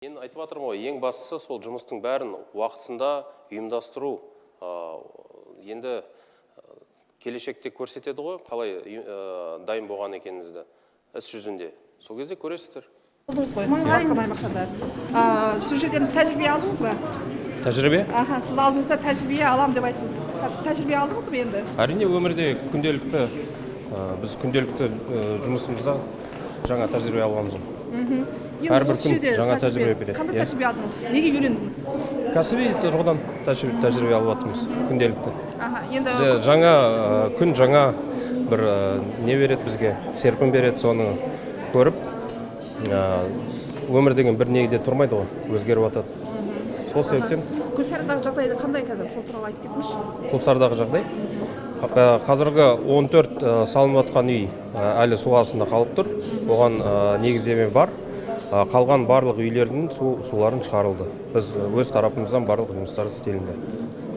Енді айтып жатырмын ғой, ең бастысы сол жұмыстың бәрін уақытысында ұйымдастыру. Енді келешекте көрсетеді ғой, қалай дайын болған екенімізді іс жүзінде. Сол кезде көресіздер. Болдыңыз ғой су басқан аймақтарда. Сол жерден тәжірибе алдыңыз ба? Тәжірибе? Аха, сіз алдыңызда тәжірибе алам деп айттыңыз. Қазір тәжірибе алдыңыз ба енді? Әрине, өмірде күнделікті, біз күнделікті жұмысымызда жаңа тәжірибе аламыз ғой. Енді Әрбір осы күн жерде жаңа тәжірибе береді, Қандай иә. тәжірибе алдыңыз? Неге үйрендіңіз? Кәсіби тұрғыдан тәжірибе алып жатырмыз күнделікті. Аха, енді Жаңа күн жаңа бір не береді бізге, серпін береді, соны көріп, өмір деген бір негде тұрмайды ғой, өзгеріп жатады. Сол себептен. Күлсарыдағы жағдай қандай қазір? Сол туралы айтып кетіңізші. Құлсарыдағы жағдай қазіргі 14 салынып жатқан үй әлі су астында қалып тұр. Оған негіздеме бар. Қалған барлық үйлердің суларын шығарылды. Біз өз тарапымыздан барлық жұмыстар істелінді.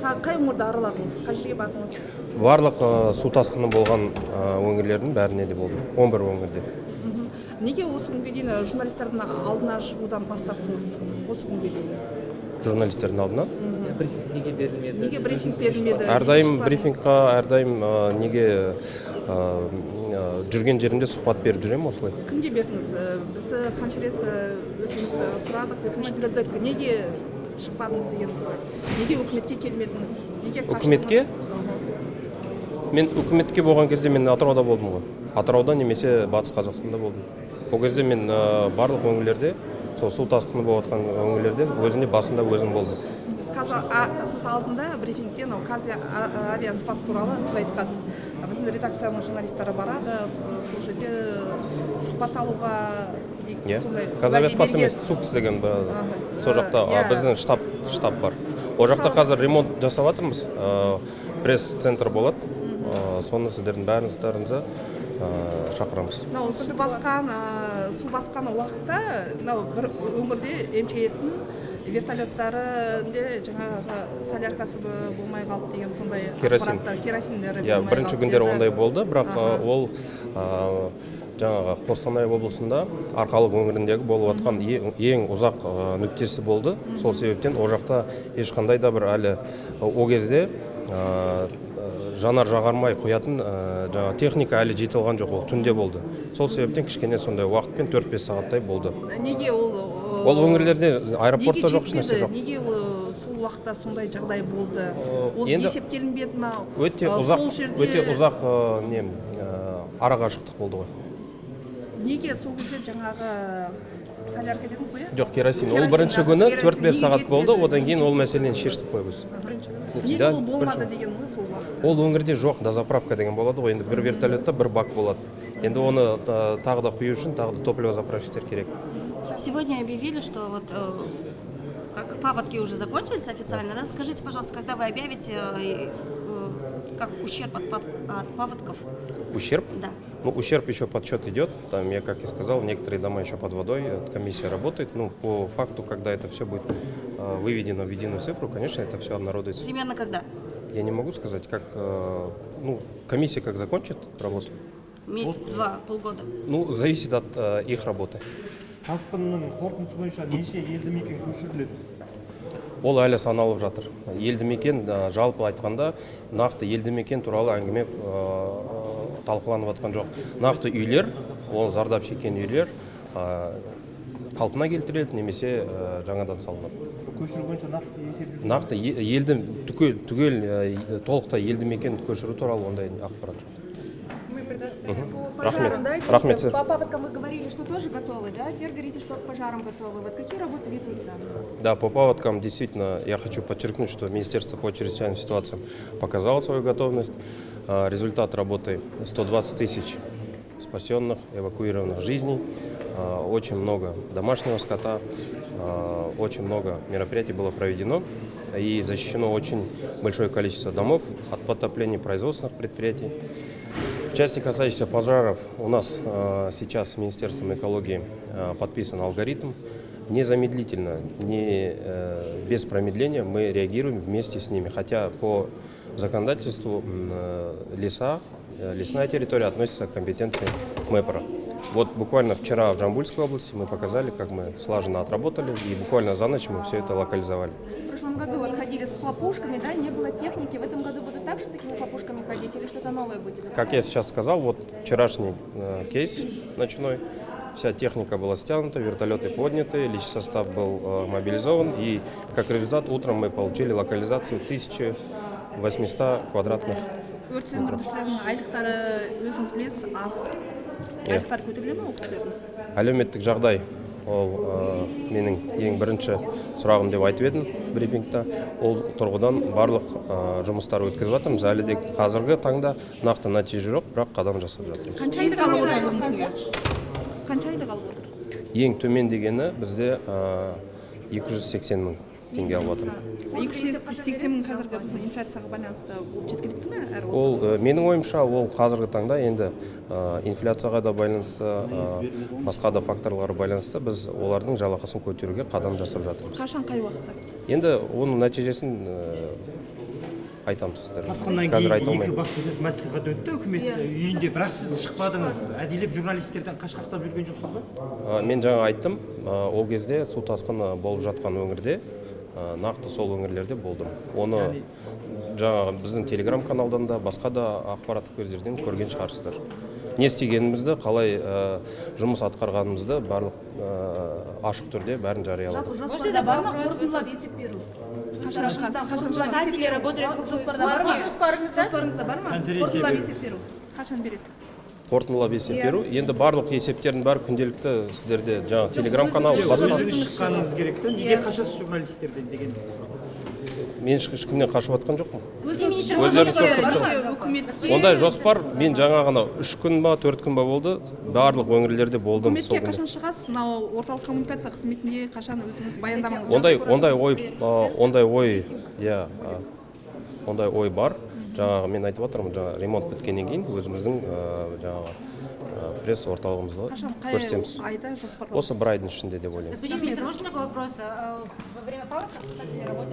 Тағы қай өңірді араладыңыз? Қай жерге бардыңыз? Барлық су тасқыны болған өңірлердің бәріне де болды. 11 өңірде. Неге осы күнге дейін журналистердің алдына шығудан бас тарттыңыз? Осы күнге дейін. Журналистердің алдына? Брифинг неге берілмеді? Неге брифинг берілмеді? Әрдайым Неге шықпадыңыз? брифингқа, әрдайым неге жүрген жерімде сұхбат беріп жүремін осылай. Кімге бердіңіз? Біз қанша рет өзіміз сұрадық, өтініш білдірдік. Неге шықпадыңыз деген сұрақ. Неге үкіметке келмедіңіз? Неге қаштыңыз? Үкіметке? Мен үкіметке болған кезде мен Атырауда болдым ғой. Атырауда немесе Батыс Қазақстанда болдым. Ол кезде мен барлық өңірлерде, сол су тасқыны болып жатқан өңірлерде өзіне басында өзім болдым. Қазір сіз алдында брифингте мынау Авиаспас туралы сіз айтқансыз. Біздің редакцияның журналистері барады, сол жерде сұхбат алуға Иә. сондай Казавиаспас уәде емес, берген. ЦУКС деген бір сол жақта, иә. біздің штаб бар. Ол жақта қазір ремонт жасап жатырмыз. Пресс-центр болады. Соны сіздердің бәріңіздеріңізді шақырамыз. Мынау су басқан уақытта мынау бір өңірде МЧС-ның вертолеттарында жаңағы соляркасы болмай қалды деген сондай Керосин. ақпараттар, керосиндері Иә, болмай бірінші қалды күндері деді. ондай болды, бірақ ол жаңағы Қостанай облысында Арқалық өңіріндегі болып жатқан ең ұзақ нүктесі болды. Сол себептен ол жақта ешқандай да бір әлі ол кезде жанар жағармай құятын жаңағы техника әлі жете алған жоқ, ол түнде болды. Сол себептен кішкене сондай уақытпен 4-5 сағаттай болды. Неге ол Ол өңірлерде аэропортта неге жоқ, ешнәрсе жетпеді? жоқ. Неге ол сол уақытта сондай жағдай болды? Ол Енді есептелінбеді ма? Өте ұзақ, Сол жерде өте ұзақ не арақашықтық болды ғой. Неге сол кезде жаңағы солярка дедіңіз ғой, иә? Жоқ, керосин. Ол Керосин, бірінші да, күні керосин. 4-5 Неге сағат болды, жетпеді? одан кейін ол мәселені шештік қой біз. Неге Да, ол болмады бірінші. деген ғой сол уақытта? Ол өңірде жоқ, дозаправка деген болады ғой, енді бір вертолетта бір бак болады. Енді оны тағы да құю үшін тағы да топливозаправщиктер керек. Сегодня объявили, что вот как паводки уже закончились официально, да? Скажите, пожалуйста, когда вы объявите, как ущерб от паводков? Ущерб? Да. Ну, ущерб еще подсчет идет. Там, я как и сказал, некоторые дома еще под водой, комиссия работает. Ну, по факту, когда это все будет выведено в единую цифру, конечно, это все обнародуется. Примерно когда? Я не могу сказать, как, ну, комиссия как закончит работу. Месяц, два, полгода? Ну, зависит от их работы. Тасқынның қорытындысы бойынша неше елді мекен көшіріледі? Ол әлі саналып жатыр. Елді мекен, жалпы айтқанда, нақты елді мекен туралы әңгіме талқыланып жатқан жоқ. Нақты үйлер, ол зардап шеккен үйлер қалпына келтіріледі немесе жаңадан салынады. Көшіру бойынша нақты есеп жүргізіледі? Нақты елді түгел толықтай елді мекен көшіру туралы ондай ақпарат жоқ. Мы предоставим. По Рахмет. пожарам, да, Рахмет, сэр. По паводкам вы говорили, что тоже готовы, да? Теперь говорите, что к пожарам готовы. Вот какие работы ведутся? Да, по паводкам действительно я хочу подчеркнуть, что Министерство по чрезвычайным ситуациям показало свою готовность. Результат работы: 120 тысяч спасенных, эвакуированных жизней, очень много домашнего скота, очень много мероприятий было проведено и защищено очень большое количество домов от потопления, производственных предприятий. В части, касающейся пожаров, у нас сейчас с Министерством экологии подписан алгоритм. Незамедлительно, не, без промедления мы реагируем вместе с ними. Хотя по законодательству леса, лесная территория относится к компетенции МЭПРа. Вот буквально вчера в Джамбульской области мы показали, как мы слаженно отработали, и буквально за ночь мы все это локализовали. В прошлом году вот ходили с хлопушками, да, не было техники. В этом году будут также с такими хлопушками ходить или что-то новое будете? Как я сейчас сказал, вот вчерашний кейс ночной, вся техника была стянута, вертолеты подняты, личный состав был мобилизован, и как результат утром мы получили локализацию 1800 квадратных. Өрт сөндірушілердің айлықтары, өзіңіз білесіз, аз. Иә. Айлықтары көтеріле ме ол кісілердің? Әлеуметтік жағдай ол менің ең бірінші сұрағым деп айтып едім брифингта. Ол тұрғыдан барлық жұмыстар өткізіп жатырмыз. Әлі де қазіргі таңда нақты нәтиже жоқ, бірақ қадам жасап жатырмыз. Қанша айлық алып отыр бүгінгі күнге? Қанша айлық алып отыр? Ең төмен дегені бізде 280 мың теңге алып отыр. 280 мың қазіргі біздің инфляцияға байланысты ол жеткілікті ме әр Ол отбасыға? Менің ойымша, ол қазіргі таңда енді инфляцияға да байланысты, басқа да факторларға байланысты біз олардың жалақысын көтеруге қадам жасап жатырмыз. Қашан, қай уақытта? Енді оның нәтижесін айтамыз сіздерге. Тасқыннан Қазір кейін айта екі алмаймын. Баспасөз мәслихаты өтті үкімет үйінде, бірақ сіз шықпадыңыз. Әдейілеп журналистерден қашқақтап жүрген жоқсыз ба? Мен жаңа айттым, ол кезде су тасқыны болып жатқан өңірде, нақты сол өңірлерде болдым. Оны жаңағы біздің телеграм каналдан да, басқа да ақпараттық көздерден көрген шығарсыздар. Не істегенімізді, қалай жұмыс атқарғанымызды барлық ашық түрде бәрін жарияладық. Жоспарда бар ма қорытындылап есеп беру? Қашан шығасыз? Қашан шығасыз? Спасатели работали. Жоспарда бар ма? Жоспарыңызда? Жоспарыңызда бар ма Конференция қорытындылап беру. есеп беру? Қашан бересіз? Қорытындылап есеп беру, енді барлық есептердің бәрі күнделікті сіздерде жаңағы телеграм канал, басқа. Өзіңіз шыққаныңыз керек та. Неге қашасыз журналистерден деген сұрақ. Мен ешкімнен қашып жатқан жоқпын. Министр, Өздеріңіз көріп тұрсыздар. Үкіметке Ондай жоспар, мен жаңа ғана 3 күн ба, 4 күн ба болды, барлық өңірлерде болдым Үкіметке сол күні. қашан шығасыз? Мынау орталық коммуникация қызметіне қашан өзіңіз баяндамаңызды Ондай ой, иә, ондай ой бар. Жаңағы мен айтып жатырмын, жаңа ремонт біткеннен кейін өзіміздің жаңағы пресс орталығымызды Қашан, қай көрсетеміз. айда жоспарлап? Осы бір айдың ішінде деп ойлаймын. Господин министр, можно такой вопрос? Во время паводка спасатели работали